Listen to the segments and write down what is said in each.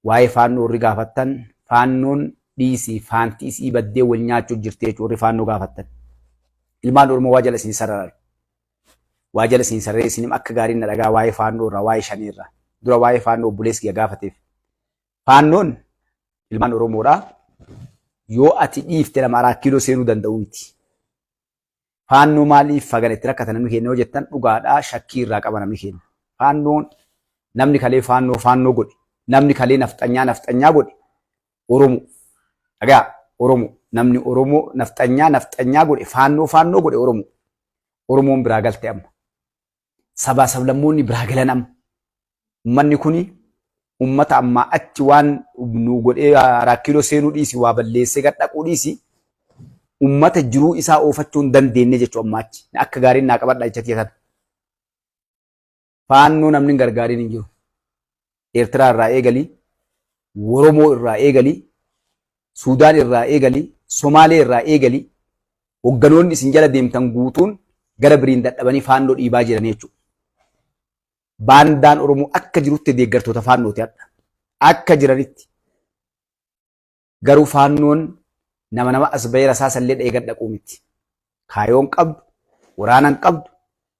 Waa'ee faannoo warri gaafattan faannoon dhiisii faanti isii baddee wal nyaachuu jirti jechuudha warri faannoo gaafattan. Ilmaan Oromoo waa jala isin sararan. Waa jala isin sararee isinim akka gaariin na dhagaa waa'ee faannoo irraa waa'ee shanii irraa. Dura waa'ee faannoo obboleessi kiyya gaafateef. Faannoon ilmaan Oromoodhaa yoo ati dhiifte nama araa kiiloo seenuu danda'u miti. Faannoo maaliif hagana itti rakkata namni keenya yoo jettan dhugaadhaa shakkii irraa qaba namni keenya. Faannoon namni kalee faannoo faannoo godhe namni kalee nafxanyaa nafxanyaa godhe Oromo. Dhagaa Oromo namni Oromoo nafxanyaa nafxanyaa godhe faannoo faannoo godhe Oromo. Oromoon biraa galte amma. Sabaa sablammoonni biraa galan amma. Ummanni kuni ummata ammaa achi waan nu godhee raakkiiloo seenuu dhiisi waa balleessee gad dhaquu dhiisi ummata jiruu isaa oofachuu hin dandeenye jechuu ammaa achi. Akka gaariin naa qabadha jecha tiyya tana. Faannoo namni hin gargaariin hin jiru. Eertiraa irraa eegalii, Oromoo irraa eegalii, Suudaan irraa eegalii, Somaalee irraa eegalii, hogganoonni isin jala deemtan guutuun gara biriin dadhabanii faannoo dhiibaa jiran jechuudha. Baandaan Oromoo akka jirutti deeggartoota faannooti hadha. Akka jiranitti. Garuu faannoon nama nama as bahee rasaasa illee dha'ee gad dhaquu miti. Kaayoon qabdu, waraana hin qabdu,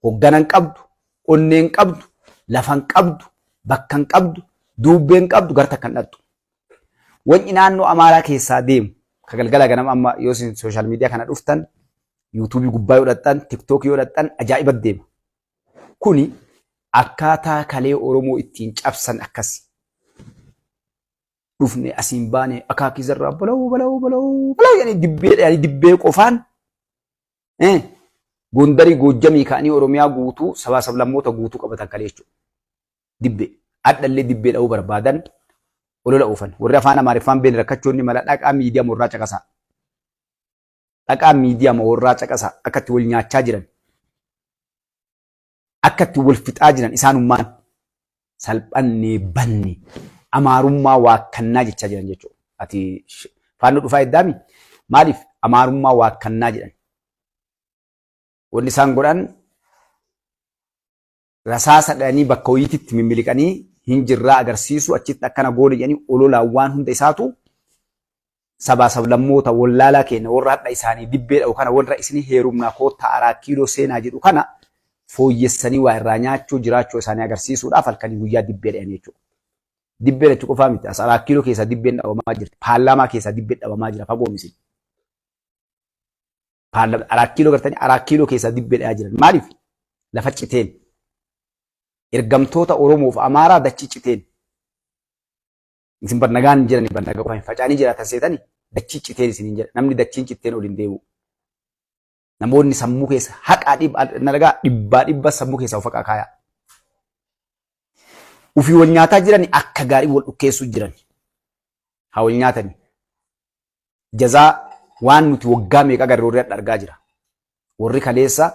hoggana hin qabdu, onnee hin qabdu, lafa hin qabdu, bakka hin qabdu, duubbee hin qabdu, gara takka hin dhaqxu. Wanni naannoo Amaaraa keessaa deemu, ka galgala ganama amma yoo isin sooshaal miidiyaa kana dhuftan, yuutuubii gubbaa yoo dhaqxan, tiktookii yoo dhaqxan ajaa'iba deema. Kuni akkaataa kalee Oromoo ittiin cabsan akkasi. Dhufne asiin baane akaakii zarraa bala'uu bala'uu bala'uu bala'uu jedhanii dibbee dhahanii dibbee qofaan Gondarii Goojjamii ka'anii Oromiyaa guutuu sabaa sablammoota guutuu qabatan kalee jechuudha. Dibbee hadhallee dibbee dha'uu barbaadan olola oofan. Warri afaan Amaariffaan beekne rakkachuun ni mala dhaqaa miidiyaa morraa caqasaa. Dhaqaa miidiyaa morraa caqasaa akka itti wal nyaachaa jiran. Akka itti wal fixaa jiran isaanummaan salphannee banne amaarummaa waakkannaa jechaa jiran jechuudha. Ati faannoo dhufaa eddaami maaliif amaarummaa waakkannaa jedhan. Wanni isaan godhan rasaasa dhahanii bakka wayiititti mimiliqanii hin jirraa agarsiisu achitti akkana goone jedhanii ololaan waan hunda isaatu sabaa sablammoota wollaalaa keenya warra hadha isaanii dibbee dha'u kana warra isinii heerumnaa koottaa araa kiiloo seenaa jedhu kana fooyyessanii waa irraa nyaachuu jiraachuu isaanii agarsiisuudhaaf halkanii guyyaa dibbee dha'an jechuudha. Dibbee dhachuu qofaa miti as araa kiiloo keessaa dibbeen dhawamaa jirti. Paarlaamaa keessaa dibbeen dhawamaa jira fagoo miti. Araa kiiloo gartanii araa kiiloo keessaa dibbee dha'aa jiran maaliif lafa citeen ergamtoota Oromoof Amaaraa dachii citeen Isin bar nagaan hin jirani bar naga qofa hin facaanii jiraatan seetani dachii citeen isin hin jedha namni dachiin citteen ol hin deebi'u. Namoonni sammuu keessa haqaa dhibba nagaa dhibbaa dhibba sammuu keessa of haqaa kaayaa. Ufii wal nyaataa jirani akka gaarii wal dhukkeessuu jiran. Haa wal nyaatani. Jazaa waan nuti waggaa meeqa agarre warri hadha argaa jira. Warri kaleessa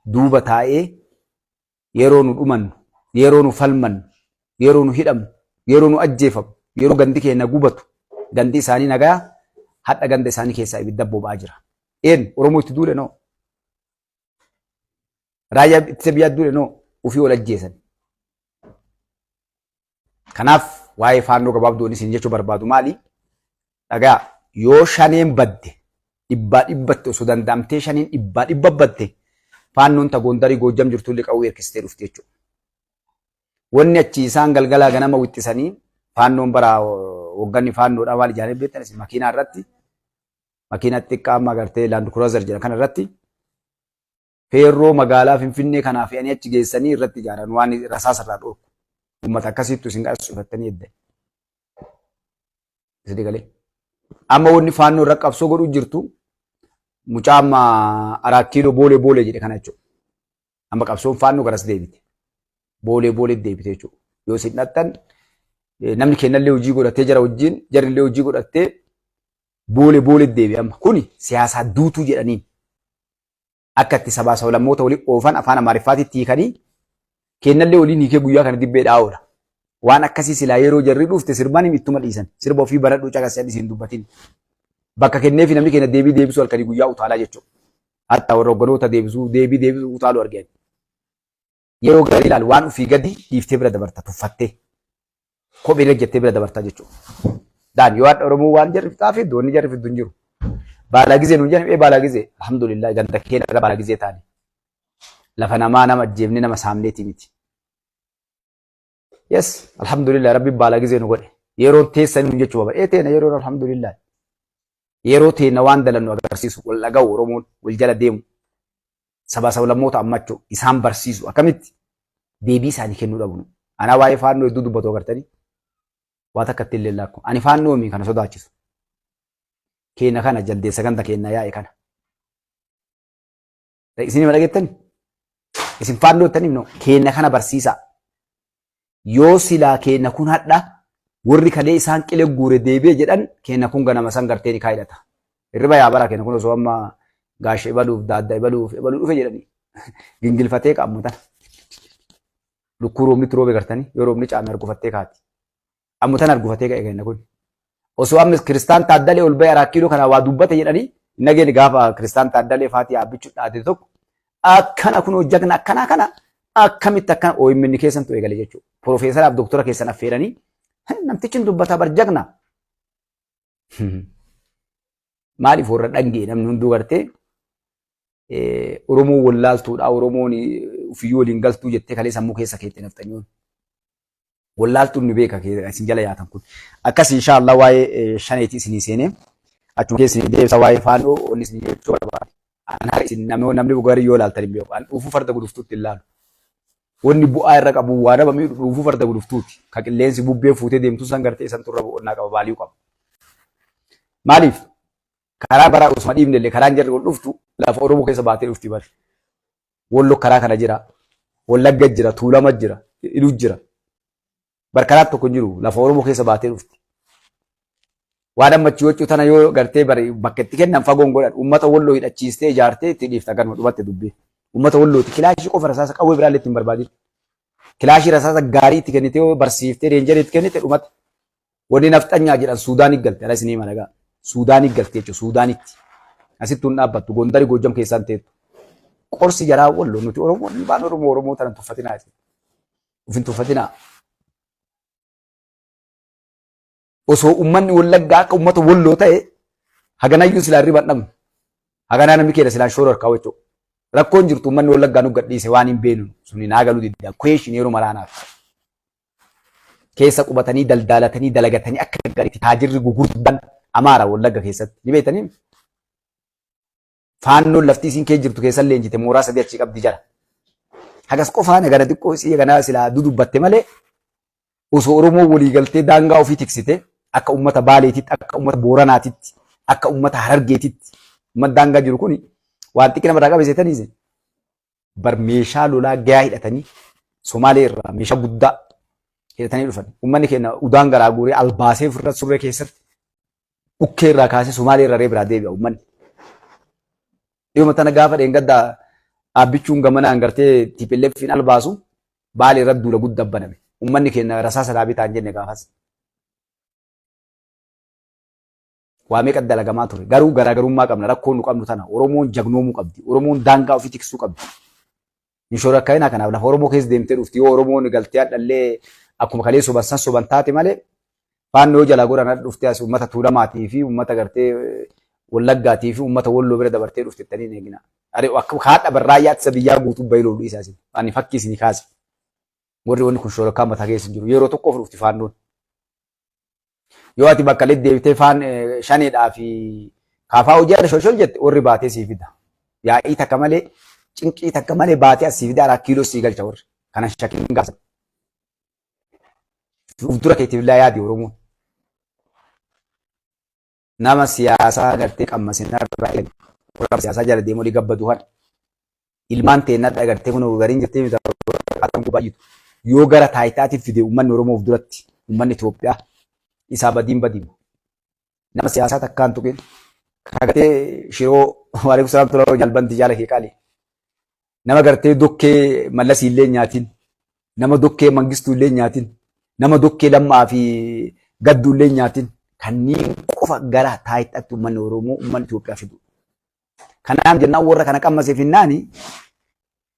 duuba taa'ee yeroo nu dhumannu, yeroo nu falmannu, yeroo nu hidhamnu, yeroo nu ajjeefamu, yeroo gandi keenya gubatu, gandi isaanii nagaa hadha ganda isaanii keessaa ibidda boba'aa jira. Een Oromoo itti duule noo. Raayyaa ittisa biyyaa duule noo ofii wal ajjeesan. Kanaaf waa'ee faannoo gabaabduu isin jechuu barbaadu maali? Dhagaa yoo shaneen badde dhibbaa dhibbatti osoo danda'amtee shaneen dhibbaa dhibba badde faannoon ta Gondarii Goojjam jirtullee qawwee hirkistee dhufti jechuudha. Wanni achi isaan galgalaa ganama wixxisanii faannoon bara hogganni faannoodhaa maal ijaaree beektan isin makiinaa irratti makiinaa xiqqaa amma agartee Land Cruiser jedhan kana irratti feerroo magaalaa Finfinnee kanaa fe'anii achi geessanii irratti ijaaran waan rasaasa irraa dhorku. Uummata akkasiittu isin qaasuufattanii edda. Isin galee. Amma wanni faannoo irra qabsoo godhuu jirtu mucaa amma Araat Kiiloo boolee boolee jedhe kana jechuudha. Amma qabsoon faannoo garas deebite. Boolee boolee deebite jechuudha. Yoo isin dhattan namni kennallee hojii godhatee jara wajjin jarrillee hojii godhattee boolee boolee deebi'e amma. Kuni siyaasaa duutuu jedhaniin. Akka itti sabaa sablammoota waliin oofan afaan Amaariffaatitti hiikanii kennallee waliin hiikee guyyaa kana dibbee dha'aa oola. Waan akkasii silaa yeroo jarri dhufte sirbaan ittuma dhiisan. Sirba ofii baradhuu caqasee adii hin dubbatin. Bakka kenneefi namni keenya deebii deebisuu halkanii guyyaa utaalaa jechuudha. Hatta warra hogganoota deebisuu deebii deebisuu utaaluu argeen. Yeroo gaarii ilaal waan ofii gadi dhiiftee bira dabarta tuffattee. Kophee irra jettee bira dabartaa jechuudha. Daan yoo hadha Oromoo waan jarri fixaa fiddu wanni jarri fiddu hin jiru. Baalaa gizee nuun jedhan ee baalaa gizee alhamdulillah ganda keenya irra baalaa gizee taane. Lafa namaa nama ajjeefne nama saamneetii miti. Yes alhamdulillah rabbi baalaa gizee nu godhe. Yeroon teessanii nuun jechuu barbaada. Ee teena yeroon alhamdulillah. Yeroo teena waan dalannu agarsiisu wal dhaga'u Oromoon wal jala deemu. Sabaa sablammoota ammachuu isaan barsiisu akkamitti deebii isaanii kennuu dhabnu. Anaa waa'ee faannoo hedduu dubbatu agartanii waa takka itti illee laakku. Ani faannoo mii kana sodaachisu. Keenya kana jaldeessa ganda keenya yaa'e kana. Isin hima dhageettani? Isin faannoo jettanii no keenya kana barsiisaa. Yoo silaa keenya kun hadha warri kalee isaan qile guure deebi'e jedhan keenya kun ganama san gartee ni kaayidhata. Hirriba yaa bara keenya kun osoo amma gaasha ibaluuf daadda ibaluuf ibaluu dhufe jedhanii gingilfatee qaammu tana. Lukkuu roobni itti roobe gartanii yoo roobni caame argufattee kaati. Ammu tana argufatee ka'e keenya kun. Osoo amma kiristaan taaddalee ol ba'e araa kiiloo kana waa dubbate jedhanii hin dhageenne gaafa kiristaan taaddalee faatii aabbichuu dhaate tokko akkana kunoo jagna akkanaa kana akkamitti akkana OMN keessantu eegale jechuudha. Piroofeesaraaf doktora keessan affeeranii namtichi hin dubbataa bar jagna. Maaliif warra dhangee namni hunduu gartee Oromoon wallaaltuudha Oromoon ofiyyuu waliin galtuu jettee kalee sammuu keessa keette nafxanyoon. Wallaaltuun nu beeka isin jala yaatan kun. Akkas inshaallah waa'ee shaneeti isinii seenee achuma keessa isinii deebisa waa'ee faannoo wanni isin jechuu barbaade. An isin namni gaarii yoo ilaaltan hin beeku. An dhuufuu farda guduftuutti hin laalu. Wanni bu'aa irra qabu waa nama miidhu dhuufuu farda guduftuuti. Ka qilleensi bubbee fuutee deemtu san gartee isan turra boqonnaa qaba baaliyuu qaba. Maaliif? Karaa bara osuma dhiibne illee karaan jarri ol dhuftu lafa Oromoo keessa baatee dhufti bari. Wollo karaa kana jira. Wallagga jira, Tuulama jira, Iluu jira. Bar karaa tokko hin jiru lafa Oromoo keessa baatee dhufti. Waan amma achi waccuu tana yoo gartee bari bakka itti kennan fagoon godhan uummata Wolloo hidhachiistee ijaartee itti dhiifta ganuma dhumatte dubbii. Uummata Wollooti kilaashii qofa rasaasa qawwee biraallee itti hin barbaadin. Kilaashii rasaasa gaarii itti kennitee yoo barsiiftee reenjarii itti kennite dhumate. Wanni nafxanyaa jedhan Suudaanii galte ala isinii malagaa. Suudaanii galte jechuudha Suudaanitti. Asitti hin dhaabbattu Gondari Goojjam keessaan teettu. Qorsi jaraa Wolloo nuti Oromoo ilmaan Oromoo Oromoo tana tuffatinaa jechuudha. Of hin tuffatinaa. Osoo uummanni Wallaggaa akka uummata Walloo ta'e haganayyuu silaa hirriba hin dhabnu. Haganaa namni keenya silaa shoora harkaa jechuudha. Rakkoon jirtu uummanni Wallaggaa nu gadhiise waan hin beeknu suni naa galuu didda. Question yeroo maraanaaf. Keessa qubatanii daldaalatanii dalagatanii akka gaariitti taajirri gugurdaan Amaara Wallagga keessatti ni beektanii. Faannoon lafti isiin kee jirtu keessan leenjite mooraa sadii achii qabdi jala. Hagas qofaa nagana xiqqoo isii ganaa silaa dudubbatte malee osoo Oromoo walii galtee daangaa ofii tiksite akka uummata Baaleetitti, akka uummata Booranaatitti, akka uummata Harargeetitti uummata daangaa jiru kuni waan xiqqina mataa qabe seetaniise bar meeshaa lolaa gayaa hidhatanii Somaalee irraa meeshaa guddaa hidhatanii dhufan. Uummanni keenya udaan garaa guuree albaasee ofirra surree keessatti dhukkee irraa kaasee Somaalee irra biraa deebi'a uummanni. Dhiyuma tana gaafa dheengaddaa dhaabbichuun gamanaan gartee TPLFin albaasu Baalee irratti duula guddaa baname. Uummanni keenya rasaasa dhaabii ta'an jenne gaafas. Waa meeqa dalagamaa ture. Garuu garaagarummaa qabna. Rakkoon nu qabnu tana. Oromoon jagnoomuu qabdi. Oromoon daangaa ofii tiksuu qabdi. Hin shorokkainaa kanaaf lafa Oromoo keessa deemtee dhufti. Yoo Oromoon galtee hadhallee akkuma kalee soban san soban taate malee faannoo jalaa godhan hadha dhuftee as uummata Tuulamaatii fi uummata gartee Wallaggaatii fi uummata Walloo bira dabartee dhufte jettanii hin eegina. Akka haadha barraayyaa ittisa biyyaa guutuu bahee loluu isaa isin. Ani fakkii isinii kaase. Warri wanni kun shorokkaa mataa keessa hin jiru. Yeroo tokkoof dhufti faannoon. Yoo ati bakka illee deebitee faan shaneedhaa fi kaafaa hojii ala shoshol jette warri baatee sii fida. Yaa'ii takka malee cinqii takka malee baatee as sii fida araa kiiloo sii galcha warri. Kana shakkiin gaasa. Uf dura keetiif laa yaadi Oromoon. Nama siyaasaa gartee qammasinarraa eegi. Warra siyaasaa jala deemu olii gabbadu kana. Ilmaan teennadha gartee kun gariin jirtee miti baay'atu. Yoo gara taayitaatiif fide uummanni Oromoo of duratti uummanni Itoophiyaa isaa badiin badiima. Nama siyaasaa takkaan tuqin. Kagatee shiroo waalaikum salaam tura jalbanti jaala kee qaali. Nama gartee dokkee mallasii illee nyaatin. Nama dokkee mangistuu illee nyaatin. Nama dokkee lammaa fi gadduu illee nyaatin. Kanneen qofa gara taayitaatti uummanni Oromoo uummanni Itoophiyaa fidu. Kanaaf jennaan warra kana qammasee finnaani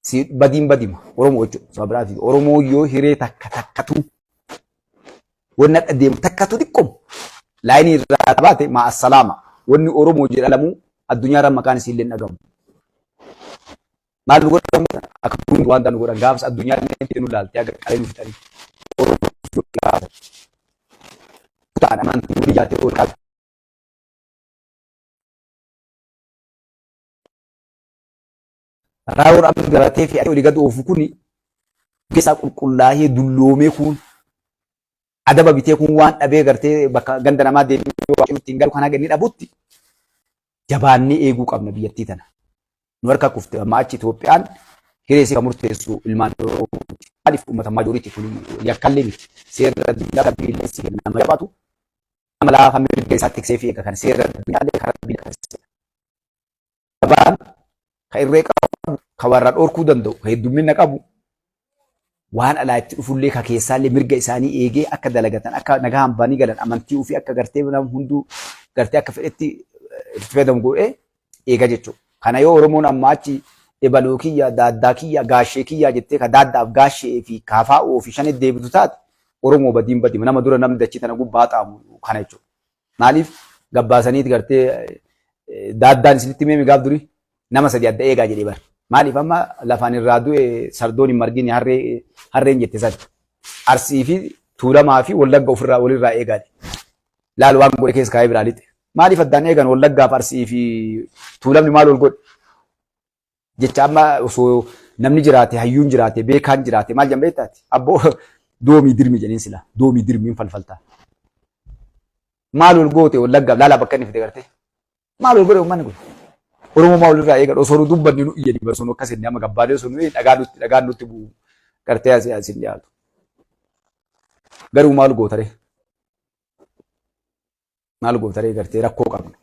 si badiin badima Oromoo jechuudha. Sababa biraati. Oromoo yoo hiree takka takkatu Wanni hadha deemu takkatu xiqqoom laayinii irraa baate maa assalaama. Wanni Oromoo jedhamu addunyaa irra maqaan isiillee hin dhagamu. Maal nu godhan akka kun waan nu godhan gaafas addunyaa illee nu laalte akka qalee nu fixanii. Oromoo kutaan amantii biyyaatti ol kaatu. Raaroon amma garatee fi olii gad oofu kuni keessaa qulqullaa'ee dulloomee kun adaba bitee kun waan dhabee gartee bakka ganda namaa deemee waaqayyo ittiin galu kan haga inni dhabutti jabaannee eeguu qabna biyyattii tana. Nu harka kufte amma achi Itoophiyaan hiree isii kan murteessu ilmaan Oromooti. Maaliif uummata maajoriitii kun yakkallee miti. Seerri addunyaa rabbiillee si kenna nama jabaatu nama laafa mirga isaa tiksee fi eega kan seerri addunyaallee karaa biyya kan seera. Jabaan ka irree qabu ka warra dhorkuu danda'u ka heddummina qabu waan alaa itti dhufullee ka keessaallee mirga isaanii eegee akka dalagatan akka nagaan banii galan amantii ofii akka gartee nama hunduu gartee akka fedhetti itti fayyadamu godhee eega jechuudha. Kana yoo Oromoon amma achi ebaluu kiyya daaddaa kiyya gaashee kiyya jettee ka daaddaaf gaashee fi kaafaa fi shanitti deebitu taate Oromoo badiin badima nama dura namni dachii tana gubbaa xaamu kana jechuudha. Maaliif gabbaasaniit gartee daaddaan isinitti meemi gaaf durii nama sadi adda eegaa jedhee bar. Maaliif amma lafaan irraa du'e sardoon hin margini harree harreen jette sadi. Arsii fi Tuulamaa fi Wallagga ofirraa walirraa eegaa. Laal waan godhe keessa kaa'ee biraa lixe. Maaliif addaan eegan Wallaggaaf Arsii fi Tuulamni maal wal godhe? Jecha amma osoo namni jiraate hayyuun jiraate beekaan jiraate maal jedhan beektaati? Abboo doomii dirmi jedheen sila doomii dirmiin falfaltaa. Maal wal goote Wallaggaaf laalaa bakka inni fide gartee? Maal wal godhe uummanni kun? Oromoo maal walirraa eegan osoo nu dubbanne nu iyyani osoo nu akkas inni amma gabbaadee osoo nu dhagaa nutti dhagaan nutti bu'u gartee asii asiin dhiyaatu. Garuu maal gootaree? Maal gootaree gartee rakkoo qabna.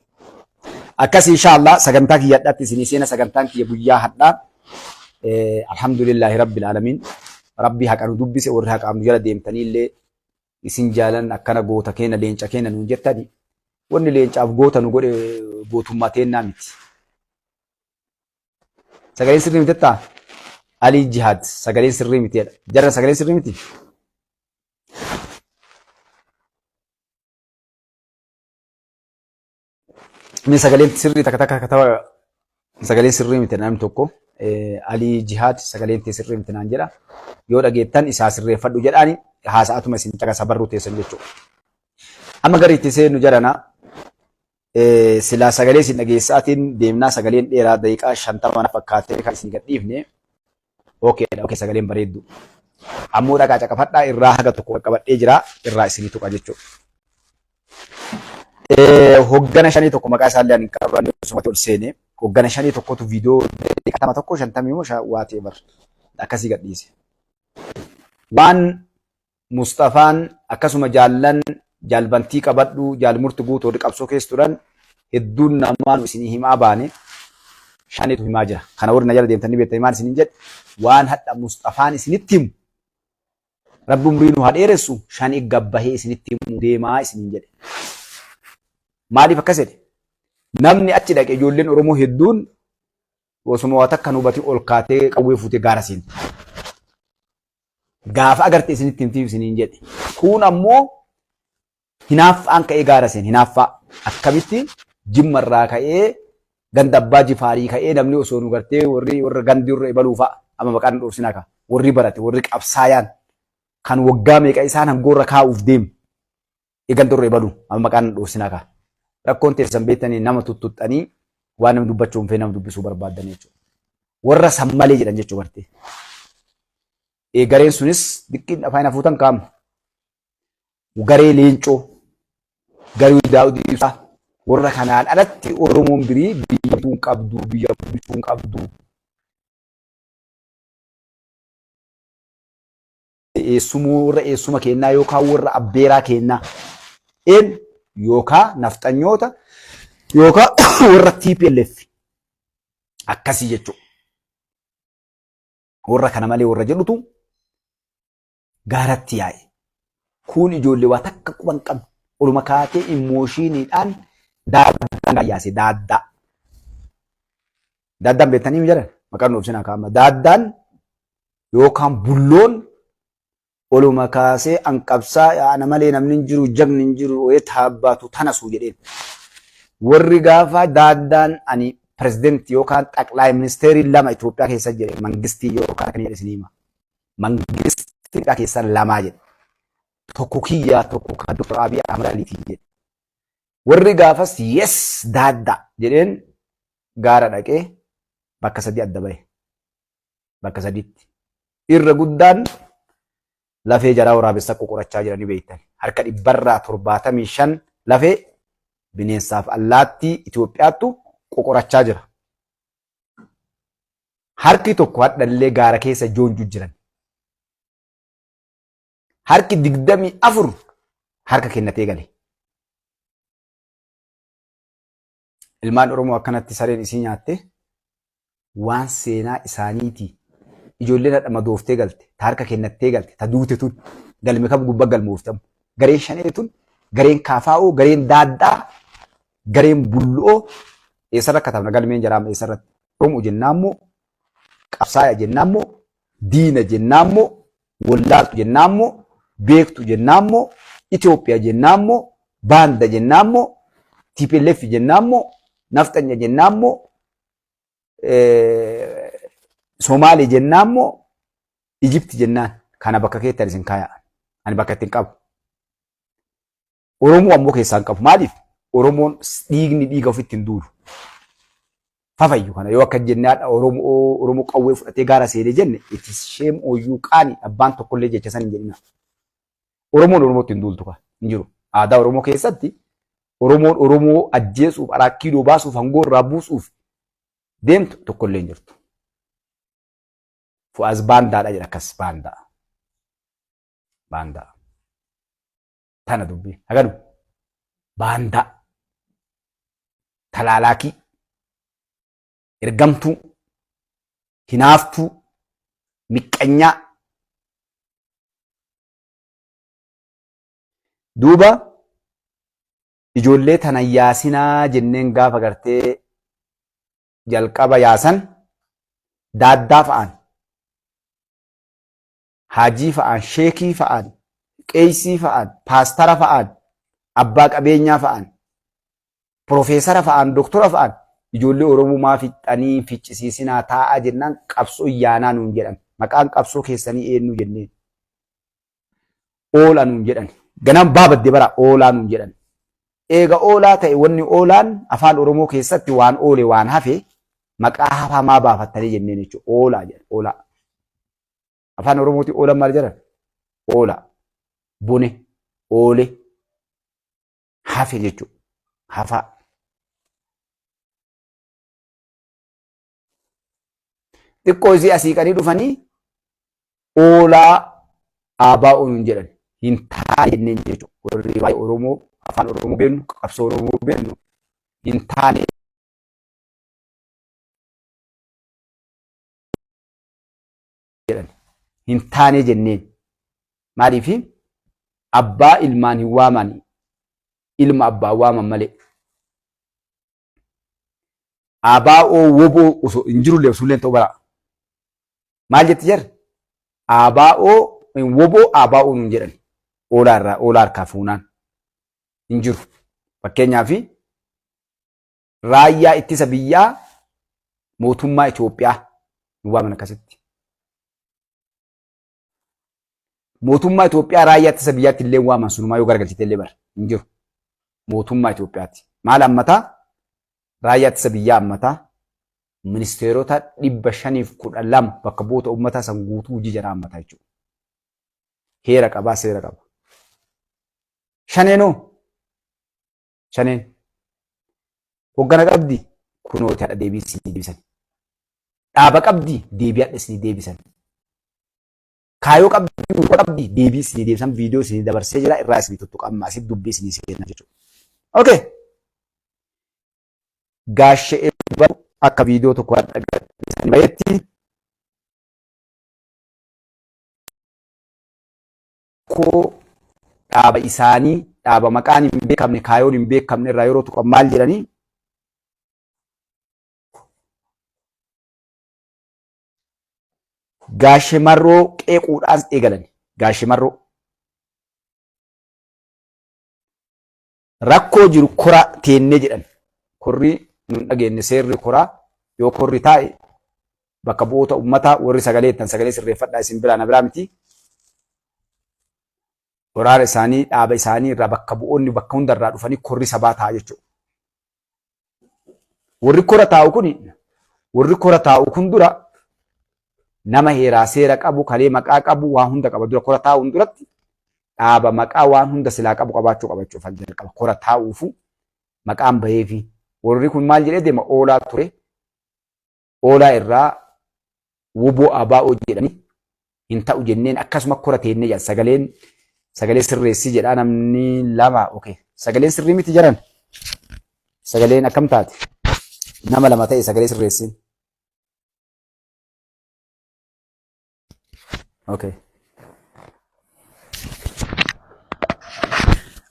Akkas inshaallah sagantaa kiyya hadhaatti isinii seena sagantaan kiyya guyyaa hadhaa alhamdulillahi rabbil alamiin rabbi haqa nu dubbise warri haqaaf nu jala deemtanii illee isin jaalan akkana goota keena leenca keena nuun jettani wanni leencaaf goota nu godhe gootummaa teennaa miti. Sagaleen sirrii miti jettaa? Alii Jihaad sagaleen sirrii miti jedha. Jarra sagaleen sirrii miti? Inni sagaleen sirrii takka takka kataba sagaleen sirrii miti namni tokko Alii Jihaad sagaleen tee sirrii miti naan jedha. Yoo dhageettan isaa sirreeffadhu jedhaani haasa'atuma isin caqasa barruu teessan jechuudha. Amma gara itti seennu jedhana silaa sagalee isin dhageessaatiin deemnaa sagaleen dheeraa daqiiqaa 50 na fakkaatee kan isin gadhiifne. Okeedha okee sagaleen bareeddu. Ammoo dhaqaa caqafadhaa irraa haga tokko qaqqabadhee jira irraa isinii tuqa jechuudha. Hoggana shanii tokko maqaa isaallee ani hin qabanne osumatti ol seene hoggana shanii tokkotu viidiyoo daqiiqaa tokko shantamii moo waa ta'e bar akkasii gadhiise. Waan Musxafaan akkasuma jaallan jaalbantii qabadhu jaalmurti guutuu warri qabsoo keessa turan hedduun namaa nu isinii himaa baane shanitu himaa jira. Kana warri na jala deemtanii beektanii maal isiniin jedhe waan hadha Musxafaan isinitti himu Rabbi umrii nu haa dheeressu shani gabbahee isinitti himu deemaa isiniin jedhe. Maaliif akkas jedhe? Namni achi dhaqe ijoolleen Oromoo hedduun osuma waa takka nu hubatin ol kaatee qawwee fuutee gaara seenti. Gaafa agarte isinitti himtiif isiniin jedhe. Kuun ammoo hinaaffaan ka'ee gaara seen hinaaffaa akkamitti jimma irraa ka'ee ganda abbaa jifaarii ka'ee namni osoo nu gartee warri warra gandi warra ebaluu fa'a amma maqaan nu dhoofsinaa ka warri barate warri qabsaayaan kan waggaa meeqa isaan hangoorra kaa'uuf deemu ganda warra ebaluu amma maqaan nu dhoofsinaa ka rakkoon teessan beektanii nama tuttuxxanii waan namni dubbachuu hin feene nama dubbisuu barbaadan jechuudha. Warra san malee jedhan jechuu gartee. Gareen sunis diqqiin afaan hafuutan kaama. Garee leencoo, garee daawudii ibsaa warra kanaan alatti Oromoon birii biyya bulchuu hin qabdu, biyya bulchuu hin qabdu. Eessumoo warra eessuma keennaa yookaan warra abbeeraa keennaa een yookaan nafxanyoota yookaan warra TPLF akkasii jechuudha. Warra kana malee warra jedhutu gaaratti yaa'e. Kuun ijoollee waa takka quba hin qabne oluma kaatee immooshiiniidhaan daaddaan yaase daaddaa. Daaddaan beektanii mi jedhan maqaan nuuf sinaa kaa'ama. Daaddaan yookaan bulloon Oluma kaasee an qabsaa ana malee namni hin jiru jagni hin jiru wayii taabbaatu tanasu jedheen. Warri gaafa daaddaan ani pirezidentii yookaan xaqlaay ministeerii lama Itoophiyaa keessa jedhe mangistii yookaan kan jedhe isin hima. Mangistii Itoophiyaa keessa lamaa jedhe. Tokko kiyyaa tokko kan Dr. Abiy Ahmad Aliitii jedhe. Warri gaafas yes daaddaa jedheen gaara dhaqee bakka sadii adda bahe. Bakka sadiitti. Irra guddaan lafee jaraa waraabessa qoqorachaa jiranii beektan. Harka dhibbarraa 75 lafee bineensaaf allaattii Itoophiyaattu qoqorachaa jira. Harki tokko hadhallee gaara keessa joonjuu jiran. Harki 24 harka kennatee gale. Ilmaan Oromoo akkanatti sareen isii nyaatte waan seenaa isaaniiti. Ijoolleen hadha madooftee galte, ta harka kennattee galte, ta duute tun galme kam gubbaa galmooftamu. Gareen shanee tun, gareen kaafaa'oo, gareen daaddaa, gareen bullu'oo eessarra katabna galmeen jaraama eessarratti. Oromoo jennaan immoo qabsaaya jennaan immoo diina jennaan immoo wallaaltu jennaan immoo beektu jennaan immoo Itoophiyaa jennaan immoo baanda jennaan immoo TPLF jennaan immoo nafxanya jennaan immoo Somaalee jennaan immoo Ijipti jennaan kana bakka keettan isin kaaya ani bakka ittiin qabu. Oromoo ammoo keessaa hin qabu. Maaliif? Oromoon dhiigni dhiiga ofitti hin duulu. Fafayyu kana yoo akka jennee haadha Oromoo Oromoo qawwee fudhatee gaara seenee jenne it is shame on you qaani abbaan tokkollee jecha san hin jedhina. Oromoon Oromootti hin duultu hin jiru. Aadaa Oromoo keessatti Oromoon Oromoo ajjeesuuf araakkiidoo baasuuf hangoo irraa buusuuf deemtu tokkollee hin jirtu. Fu'aaz baandaadha jedha akkas baandaa. Baandaa. Tana dubbii haganu baandaa talaalaakii ergamtuu hinaaftuu miqqanyaa duuba ijoollee tana yaasinaa jenneen gaafa gartee jalqaba yaasan daaddaa fa'aan haajii fa'aan, sheekii fa'aan, qeeysii fa'aan, paastara fa'aan, abbaa qabeenyaa fa'aan, profeesara fa'aan, doktora fa'aan ijoollee Oromoo maa fixxanii ficcisiisinaa taa'aa jennaan qabsoo yaanaa nuun jedhan. Maqaan qabsoo keessanii eenyu jenneen. Oolaa nuun jedhan. Ganam baabadde bara oolaa nuun jedhan. Eega oolaa ta'e wanni oolaan afaan Oromoo keessatti waan oole waan hafe maqaa hafaa maa baafattanii jenneen jechuudha. Oolaa jedhan oolaa. Afaan Oromootiin oolan maal jedhan? Oola. Bone. Oole. Hafe jechuudha. Hafaa. Xiqqoo isii asiiqanii dhufanii oolaa aabaa ooluun jedhan hin taane jenneen jechuudha. Warri waa'ee Oromoo afaan Oromoo beeknu qabsoo Oromoo beeknu hin taane jedhan hin taane jenneen. Maaliif abbaa ilmaan hin waaman ilma abbaa waaman malee. ABO woboo osoo hin jirullee sulleen ta'uu bara. Maal jetti jarri? ABO woboo ABO nuun jedhan oolaa irraa oolaa harkaa fuunaan hin jiru. Fakkeenyaaf raayyaa ittisa biyyaa mootummaa Itoophiyaa nu waaman akkasitti. Mootummaa Itoophiyaa raayyaa ittisa biyyaatti illee waaman sunumaa yoo garagalchite illee bara hin jiru. Mootummaa Itoophiyaatti. Maal ammataa? Raayyaa ittisa biyyaa ammataa ministeerota 512 bakka bu'oota uummataa san guutuu hojii jaraa ammataa jechuudha. Heera qabaa seera qaba. Shaneenoo Shaneen hoggana qabdi kunooti hadha deebii isinii deebisan. Dhaaba qabdi deebii hadha isinii deebisan. Kaayoo qabdi qabdi deebii isinii deebisan viidiyoo isinii dabarsee jira irraa isinii tuttuqa amma asitti dubbii isinii seenna jechuudha. Okay. Gaashee akka viidiyoo tokko hadha gadhiisanii bahetti koo dhaaba isaanii dhaaba maqaan hin beekamne kaayoon hin beekamne irraa yeroo tuqan maal jedhanii Gaashe Marroo qeequudhaan eegalan. Gaashee Marroo. Rakkoo jiru kora teennee jedhan. Korri nun dhageenye seerri koraa yoo korri taa'e bakka bu'oota uummataa warri sagalee jettan sagalee sirreeffadhaa isin biraa na biraa miti. Waraana isaanii dhaaba isaanii irraa bakka bu'oonni bakka hundarraa dhufanii korri sabaa ta'a jechuudha. Warri kora taa'u kun warri kora taa'u kun dura nama heeraa seera qabu kalee maqaa qabu waan hunda qaba dura kora taa'uun duratti dhaaba maqaa waan hunda silaa qabu qabaachuu qaba jechuudha jalqaba kora taa'uufu maqaan baheefi warri kun maal jedhee deema oolaa ture oolaa irraa woboo ABO jedhanii hin ta'u jenneen akkasuma kora teennee jedhan sagaleen sagalee sirreessii jedhaa namni lama okay sagaleen sirrii miti jaran sagaleen akkam taate nama lama ta'e sagalee sirreessiin okay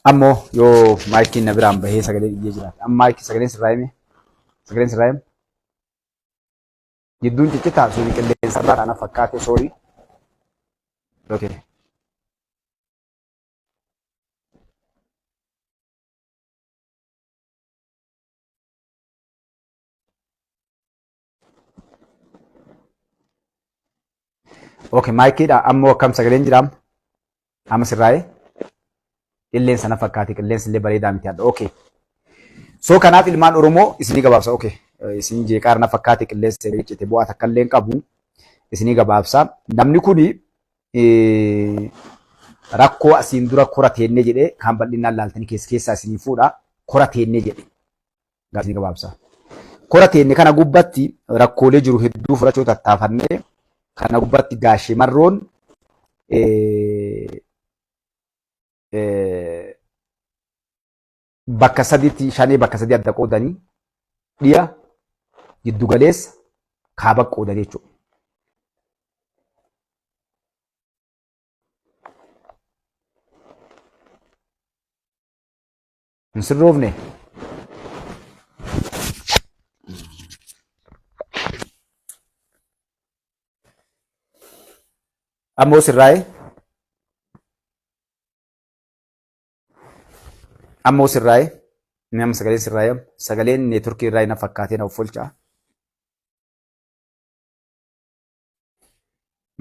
ammoo yoo maayikiin na biraan bahee sagalee iyyee jiraate amma maayikii sagaleen sirraa hime sagaleen sirraa hime Gidduun ciccitaa suuni qilleensa irraa kana fakkaate soorii. Okay. Okay, maayikiidha. Ammoo akkam sagaleen jiraam? Amma sirraa'ee? Qilleensa na fakkaate qilleensi illee bareedaa miti hadha. Okay. So kanaaf ilmaan Oromoo isinii gabaabsa. Okay. Isin jeeqaar na fakkaate qilleensa cite bu'aa takka illee hin qabu. Isinii gabaabsa. Namni kuni rakkoo asiin dura kora teennee jedhee kaan bal'inaan laaltanii keessa keessaa isinii fuudha. Kora teennee jedhe. Isinii gabaabsa. Kora teenne kana gubbatti rakkoolee jiru hedduu furachuu tattaafannee kana gubbatti gaashee marroon bakka sadiitti shanee bakka sadii adda qoodanii dhiya giddu galeessa kaaba qoodanii jechuudha. Hin sirroofne? Ammoo sirraa'e? Ammoo sirraa'e? Inni amma sagaleen sirraa'e sagaleen neetworkii irraa na fakkaatee na of folchaa.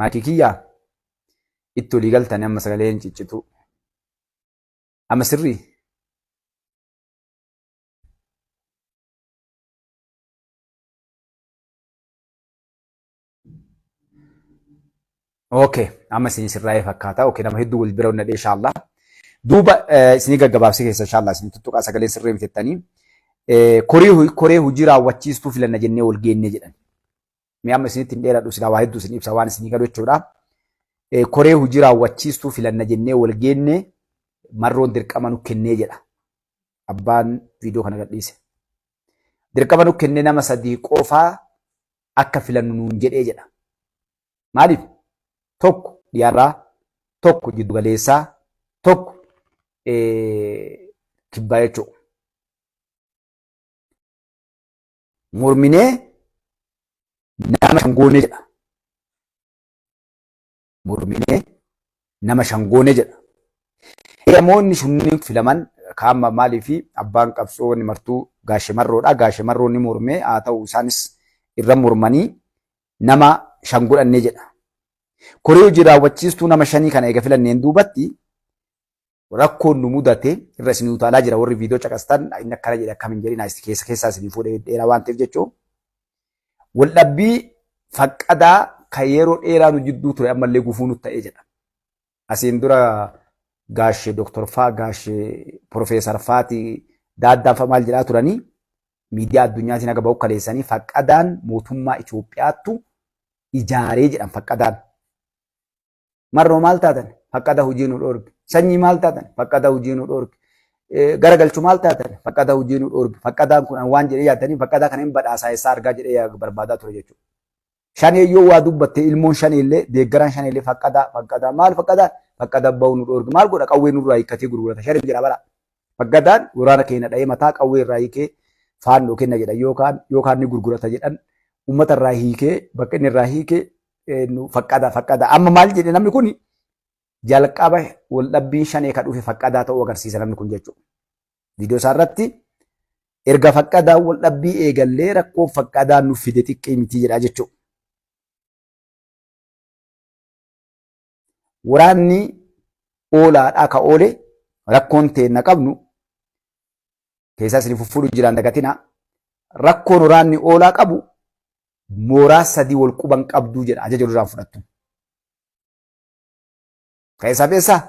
Maakii kiyyaa itti olii galtanii amma sagaleen ciccituu. Amma sirrii? Okay, amma isin sirraa'ee fakkaata. Okay, nama hedduu wal bira onnadhe inshallah. Duuba isinii gaggabaabsee keessa inshallah isin tuttuqaa sagaleen sirrii mitettanii. Koree hojii raawwachiistuu filanna jennee wal geennee jedhan. Mee amma isinitti hin dheeradhu silaa waa hedduu isin ibsa waan isinii galu jechuudha. Koree hojii raawwachiistuu filanna jennee wal geenne marroon dirqama nu kennee jedha. Abbaan viidiyoo kana gadhiise. Dirqama nu kennee nama sadii qofaa akka filannu nuun jedhee jedha. Maaliif? Tokko dhiyaarraa, tokko jiddu galeessaa, tokko kibbaa jechuudha. Morminee nama shan goone jedha. Morminee nama shan goone jedha. Namoonni sunniin filaman kaama maaliif abbaan qabsoo inni martuu gaashe marroodha. Gaashe marroon ni mormee haa ta'u isaanis irra mormanii nama shan godhannee jedha. Koree hojii raawwachiistuu nama shanii kana eega filanneen duubatti rakkoon nu mudate irra isin utaalaa jira warri viidiyoo caqastan inni akkana jedhe akkam hin jedhin as keessa keessaa isin fuudhee dheeraa waan ta'eef jechuun waldhabbii faqqadaa kan yeroo dheeraa nu jidduu ture ammallee gufuu nutti ta'ee jedha. Asiin dura gaashee Dooktor faa gaashee Profeesar faati daaddaan fa maal jedhaa turanii miidiyaa addunyaatiin haga bahu kaleessanii faqqadaan mootummaa Itoophiyaattu ijaaree jedhan faqqadaan. Marroo maal taatan? Faqqada hojii nu dhoorge. Sanyii maal taatan? Faqqada hojii nu dhoorge. Garagalchu maal taatan? Faqqada hojii nu dhoorge. Faqqadaan kun waan jedhee yaaddanii faqqadaa kana hin badhaasaa eessaa argaa jedhee barbaadaa ture jechuudha. Shanee yoo waa dubbatte ilmoon shanee illee deeggaraan shanee illee faqqadaa faqqadaa maal faqqadaan faqqada bahu nu dhoorge maal godha qawwee nurraa hiikkatee gurgurata shanee jedha bara. Faqqadaan waraana keenya dha'ee mataa qawwee irraa hiikee faannoo kenna jedhan yookaan yookaan ni gurgurata jedhan uummata irraa hiikee bakka inni irraa hiikee faqqada faqqada amma maal jedhe namni kun Jalqaba waldhabbiin Shanee ka dhufe Faqqadaa ta'uu agarsiisa namni kun jechuudha. Viidiyoo isaa irratti erga Faqqadaa waldhabbii eegallee rakkoon Faqqadaa nu fide xiqqii miti jedha jechuudha. Waraanni oolaadhaa ka oole rakkoon teenna qabnu keessaa isin fuffuudhu jiraan dagatina. Rakkoon waraanni oolaa qabu mooraa sadii wal quban qabduu jedha ajaja duraan fudhattu. Ka eessaaf eessaa?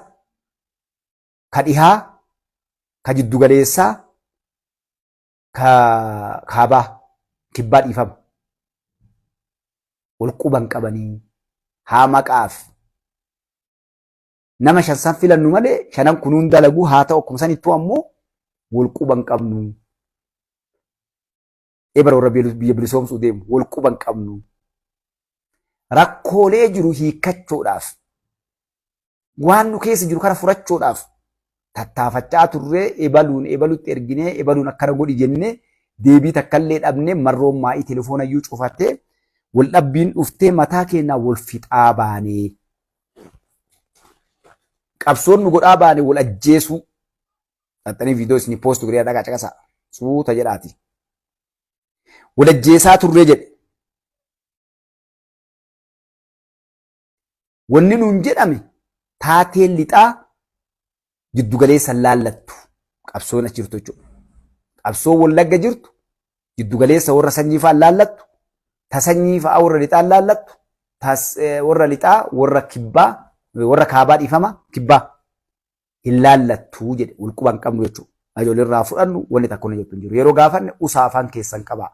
Ka dhihaa, ka jiddugaleessaa, ka kaabaa, kibbaa dhiifama. Wal quban qabanii haa maqaaf nama shansan filannu malee shanan kunuun dalaguu haa ta'u akkuma sanittuu ammoo wal quban qabnu. Ebara warra biyya bilisoomsuu deemu wal quban qabnu. Rakkoolee jiru hiikkachuudhaaf waan nu keessa jiru kana furachuudhaaf tattaafachaa turree ebaluun ebalutti erginee ebaluun akkana godhi jennee deebii takkallee dhabnee marroon maa'ii telefoonayyuu cufattee wal dhabbiin dhuftee mataa keenyaa wal fixaa baanee. Qabsoon nu godhaa baane wal ajjeesuu. Xaxxanii viidiyoo isinii poostu godhee dhagaa caqasaa. Suuta jedhaati. Wal ajjeesaa turree jedhe. Wanni nuun jedhame taateen lixaa jiddugaleessa laallattu qabsoon achi jirtu jechuudha. Qabsoon Wallagga jirtu jiddugaleessa warra sanyii fa'aa laallattu, ta sanyii fa'aa warra lixaa laallattu, warra lixaa warra kibbaa warra kaabaa dhiifama kibbaa hin laallattu jedhe wal quba hin qabnu jechuudha. Ajoollee irraa fudhannu wanni takka wanni jettu hin jiru. Yeroo gaafanne usaa afaan keessan qabaa.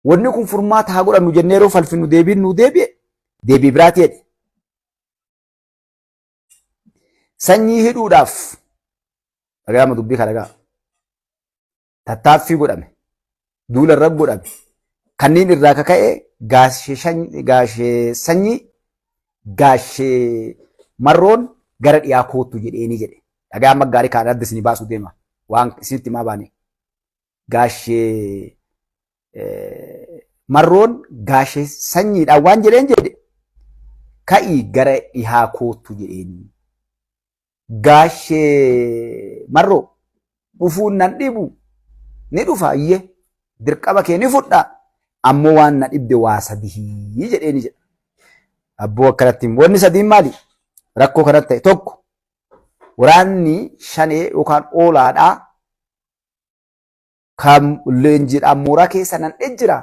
Wanni kun furmaata haa godhannu jennee yeroo falfinnu deebiin nuu deebi'e deebii biraati jedhe. Sanyii hidhuudhaaf dhagaama dubbii kana dhagaa. Tattaaffii godhame duula irra godhame kanneen irraa kaka'e gaashee sanyii gaashee marroon gara dhiyaa koottu jedheeni jedhe. Dhagaa amma gaarii kaan adda isinii baasuu deema waan isinitti himaa baane. Gaashee marroon gaashee sanyiidhaan waan jedheen jedhe ka'ii gara dhihaa koottu jedheeni. Gaashee marroo dhufuun nan dhibu ni dhufa iyyee dirqama kee ni fudha ammoo waan na dhibde waa sadii jedheeni jedha. Abboo akkanatti wanni sadiin maali? Rakkoo kanatti ta'e tokko waraanni shanee yookaan oolaadhaa kan leenjiidhaan mooraa keessa nan jira.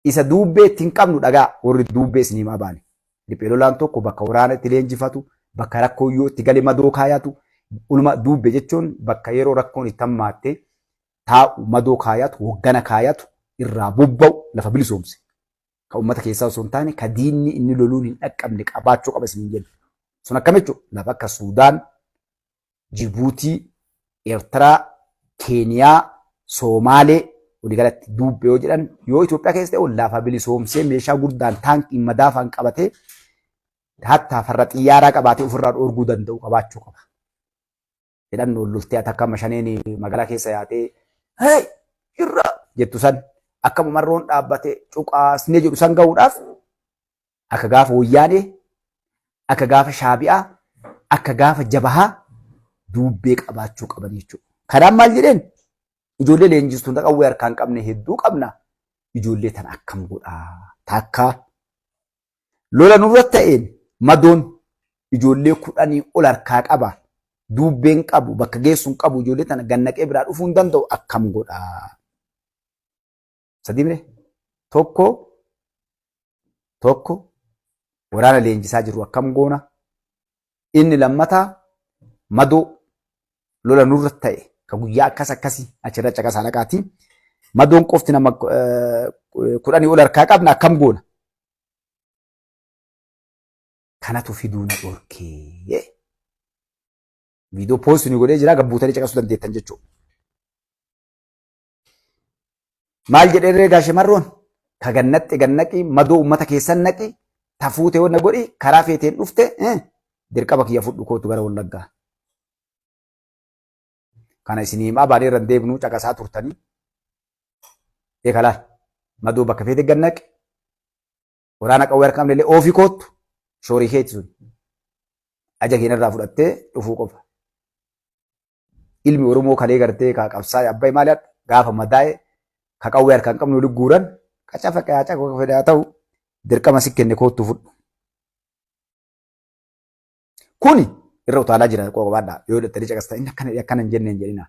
Isa duubbee ittiin qabnu dhagaa warri duubbee isin himaa baane. Riphee lolaan tokko bakka waraana itti leenjifatu, bakka rakkoo yoo itti gale madoo kaayatu, uluma duubbee jechuun bakka yeroo rakkoon itti hammaatte taa'u madoo kaayatu, hoggana kaayatu, irraa bobba'u lafa bilisoomse. Ka uummata keessaa osoo hin taane ka diinni inni loluun hin dhaqqabne qabaachuu qaba isiniin jenna. Sun akkam jechuudha? Lafa akka Suudaan, Jibuutii, Eertiraa, Keeniyaa, Soomaalee waliigalatti duubbee yoo jedhan yoo Itoophiyaa keessa ta'e lafa bilisoomsee meeshaa guddaan taankiin madaafaan qabatee hattaa farra xiyyaaraa qabaatee ofirraa dhoorguu danda'u qabaachuu qaba. Hidhannoon loltee ati akka mashaneen magaalaa keessa yaatee hey irra jettu san akka marroon dhaabbatee cuqaasnee jedhu san gahuudhaaf akka gaafa wayyaanee akka gaafa shaabi'aa akka gaafa jabahaa duubbee qabaachuu qaban jechuudha. Kanaan maal jedheen ijoollee leenjistuun qawwee harkaan qabne hedduu qabna ijoollee tana akkam godhaa takkaa lola nurra ta'een madoon ijoollee 10 ol harkaa qaba duubbeen qabu bakka geessuun qabu ijoollee tana gannaqee biraa dhufuu hin danda'u akkam godhaa. Sadii mire tokko tokko waraana leenjisaa jirru akkam goona inni lammataa madoo lola nurra ta'e ka guyyaa akkas akkasii achirra caqasaa dhaqaatii madoon qofti nama 10 ol harkaa qabna akkam goona. Kanatu fiduu na dhorkee. Viidiyoo poosti nu godhee jira gabbuutanii caqasuu dandeettan jechuudha. Maal jedhee ree gaashe marroon? Ka gannaxxe gannaqi madoo uummata keessan naqi tafuute wanna godhi karaa feeteen dhufte dirqama kiyya fudhu kootu gara Wallaggaa. Kana isinii himaa baanee irra hin deebinuu caqasaa turtanii. Eekalaa madoo bakka feete gannaqi waraana qawwee harka qabne illee oofii koottu. Shoorii keeti sun. Aja keenyarraa fudhattee dhufuu qofa. Ilmi Oromoo kalee gartee ka qabsaa'e abbay maali gaafa madaa'e ka qawwee harkaan hin qabne wali guuran ka cafaqe haa cafaqe fedhe haa ta'u dirqama si kenne koottu fudhu. Kuni irra utaalaa jira qoqobaadhaa yoo hidhattanii caqastan inni akkana akkana hin jenne hin jedhina.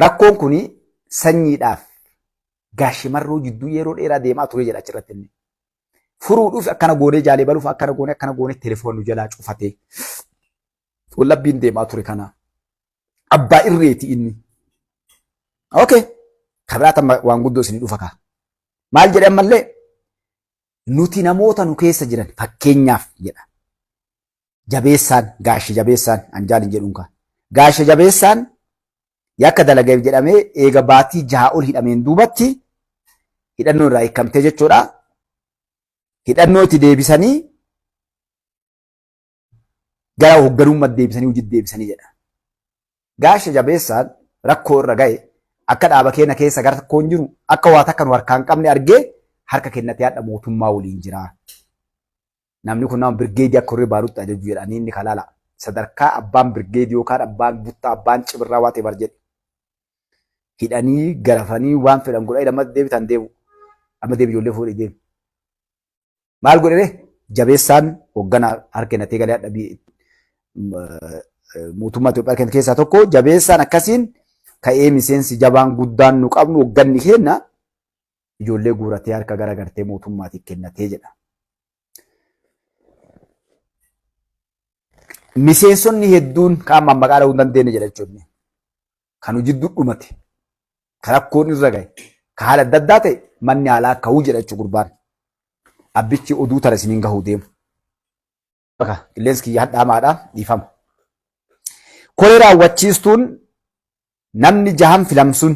Rakkoon kuni sanyiidhaaf gaashimarroo jidduu yeroo dheeraa deemaa ture jedha achirratti inni. Furuudhuuf akkana goonee jaalee baluuf akkana goonee akkana goonee telefoon nu jalaa cufatee. Wallabbiin deemaa ture kana. Abbaa irreeti inni. Okay. Kabiraa tamma waan guddoo isinii dhufa kaa. Maal jedhe ammallee nuti namoota nu keessa jiran fakkeenyaaf jedha. Jabeessaan gaashe jabeessaan anjaalin jedhuun kaa. Gaashe jabeessaan yakka dalagaif jedhamee eega baatii jaha ol hidhameen duubatti hidhannoo irraa hiikamtee jechuudha. Hidhannoo itti deebisanii gara hoogganummaatti deebisanii hojii deebisanii jedha. Gaashe jabeessaan rakkoo irra ga'e akka dhaaba keenya keessa gara tokkoon jiru akka waa takka nu harkaa hin qabne argee harka kennatee hadha mootummaa waliin jira. Namni kun nama birgeedii akka horii baarutti ajaju jedhanii inni kalaala. Sadarkaa abbaan birgeedii yookaan abbaan buttaa abbaan cibirraa waa ta'e bar jedhe. Hidhanii garafanii waan fedhan godhanii amma deebitan deemu. Amma deebi ijoollee fuudhee deemu. Maal godhe jabeessaan hoogganaa harka kennatee galee hadha mootummaa Itoophiyaa kenna keessaa tokko jabeessaan akkasiin ka'ee miseensi jabaan guddaan nu qabnu hoogganni keenya ijoollee guuratee harka gara gartee mootummaatiif kennatee jedha. Miseensonni hedduun qaama maqaa dha'uu hin dandeenye jedha jechuun. Kan hojii dhumate, kan rakkoon irra gahe, kan haala adda addaa ta'e manni haalaa ka'uu jedha jechuun gurbaan. Abbichi oduu tana isiniin gahuu deemu. Bakka qilleensi kiyya hadhaamaadha dhiifama. Koree raawwachiistuun namni jahan filamsun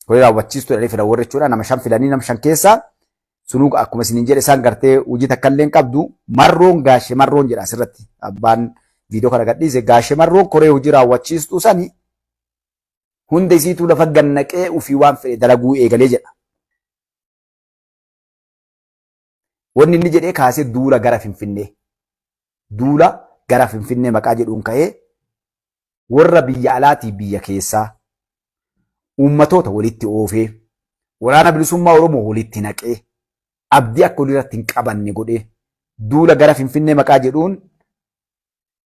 koree raawwachiistuu jedhanii filan warri jechuudha nama shan filanii nama shan keessaa sunuu akkuma isiniin jedhe isaan gartee hojii takka illee hin qabdu marroon gaashe marroon jedha asirratti abbaan viidiyoo kana gadhiise gaashe marroon koree hojii raawwachiistuu sani hunda isiituu lafa gannaqee ofii waan fedhe dalaguu eegalee jedha. Wanni inni jedhee kaasee duula gara Finfinnee. Duula gara Finfinnee maqaa jedhuun ka'ee warra biyya alaatii biyya keessaa uummatoota walitti oofee waraana bilisummaa Oromoo walitti naqee abdii akka walirratti hin qabanne godhee duula gara Finfinnee maqaa jedhuun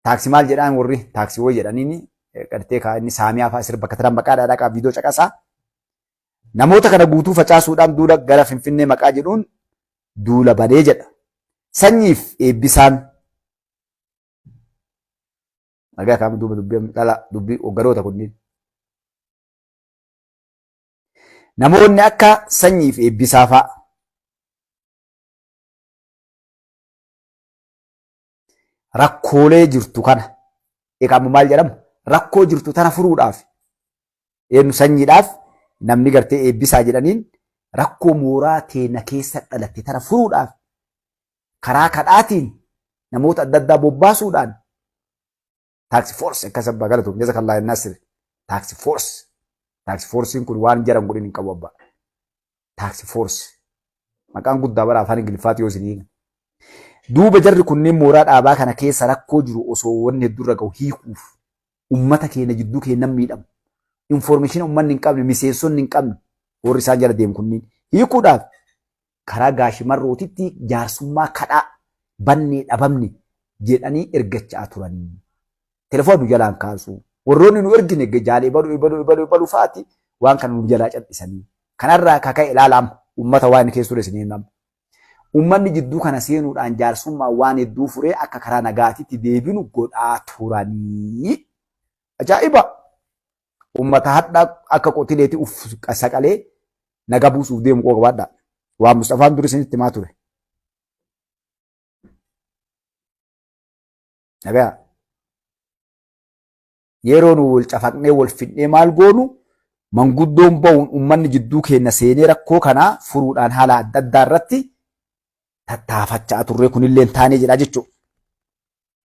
taaksii maal jedhaan warri taaksii wayii jedhaniin gartee kaa inni saamiyaa fa'aa sirba bakka taran maqaa dhaadhaa viidiyoo caqasaa. Namoota kana guutuu facaasuudhaan duula gara Finfinnee maqaa jedhuun duula banee jedha. Sanyiif eebbisaan nagaa kaama duuba dubbii dhala dubbii hogganoota kunniin. Namoonni akka sanyiif eebbisaa fa'a rakkoolee jirtu kana egaa amma maal jedhama rakkoo jirtu tana furuudhaaf eenyu sanyiidhaaf namni gartee eebbisaa jedhaniin rakkoo mooraa teena keessa dhalatte tana furuudhaaf karaa kadhaatiin namoota adda addaa bobbaasuudhaan taaksi foorsi akkas abbaa galatuuf jazakallah nasir taaksi foorsi taaksi foorsiin kun waan jaran godhin hin qabu abbaa taaksi foorsi maqaan guddaa bara afaan ingiliffaati yoo isin hiikan. Duuba jarri kunneen mooraa dhaabaa kana keessa rakkoo jiru osoo wanni hedduurra gahu hiikuuf ummata keenya jidduu keenya miidhamu. Infoormeeshina ummanni hin qabne miseensonni hin qabne warri isaan jala deemu kunniin hiikuudhaaf karaa gaashimarrootitti jaarsummaa kadhaa bannee dhabamne jedhanii ergachaa turanii. Telefoon nu jalaan kaasu. Warroonni nu ergine jaalee balu ebalu ebalu ebalu fa'aati waan kana nu jalaa cal'isanii. Kanarraa kaka'e ilaalaam ummata waan inni keessa ture isin himam. Ummanni jidduu kana seenuudhaan jaarsummaa waan hedduu furee akka karaa nagaatitti deebinu godhaa turanii. Ajaa'iba! Ummata hadha akka qotileeti uf saqalee naga buusuuf deemu qoo qabaadhaa. Waan Mustafaan dur isinitti himaa ture. Nagaa. Yeroo nu wal cafaqnee wal fidnee maal goonu manguddoon ba'uun ummanni jidduu keenya seenee rakkoo kanaa furuudhaan haala adda addaa irratti tattaafachaa turre kunillee hin taanee jedha jechuudha.